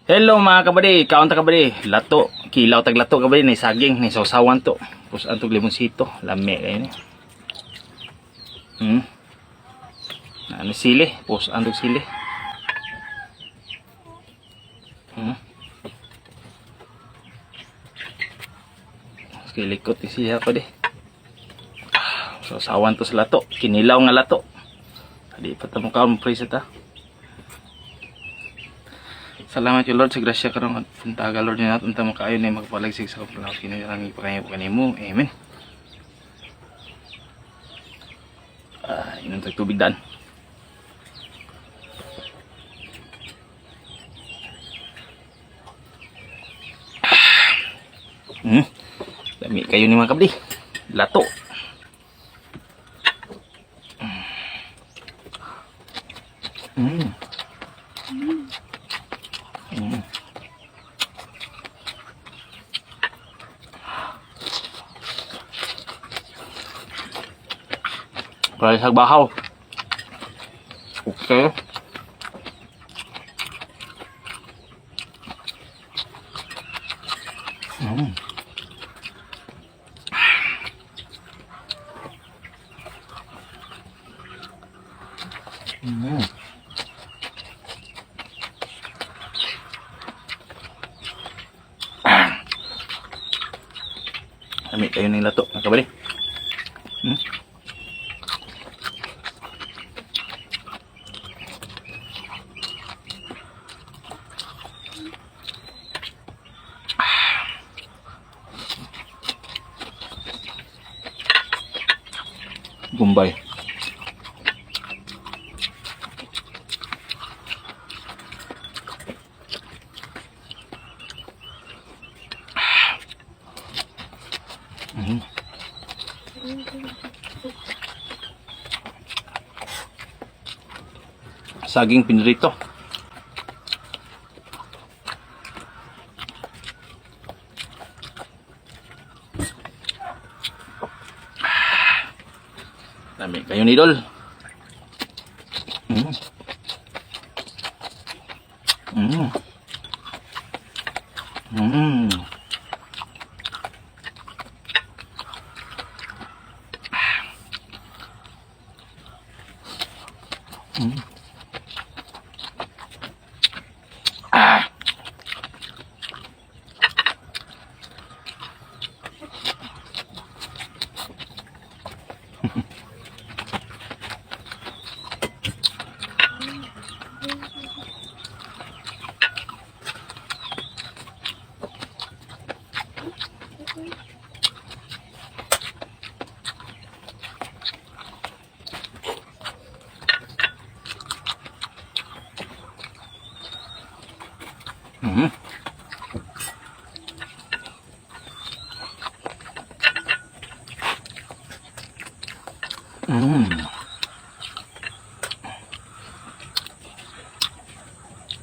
Hello, mga kabady, kaon ta, kabady. Lato, kilaw tag lato, kabady, ni saging, ni sausawan to. Tapos antog limonsito, lami kayo ni. Ano sili, pus antog sili. Kilikot siya ko di. Sausawan to sa lato, kinilaw nga lato. Di pa ta mo kaon ta. Salamat you, Lord, sa grasya karong puntaga, Lord, niya natin tamo kaayo na magpalagsig sa kapalaw kini ang ipakayo kanimo. Amen. Ah, inom tag tubig dan. Dami kayo ni, mga kabli. Lato. Para sa bahaw. Okay. Lami kayo ng lato, mga kabali. Gumbay. Saging pinrito. Dami kayo ni Idol. Ah.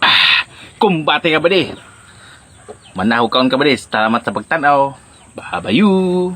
Ah, kumbate ka ba di? Manahog kaon ka ba di? Salamat sa pagtanaw. Babayu!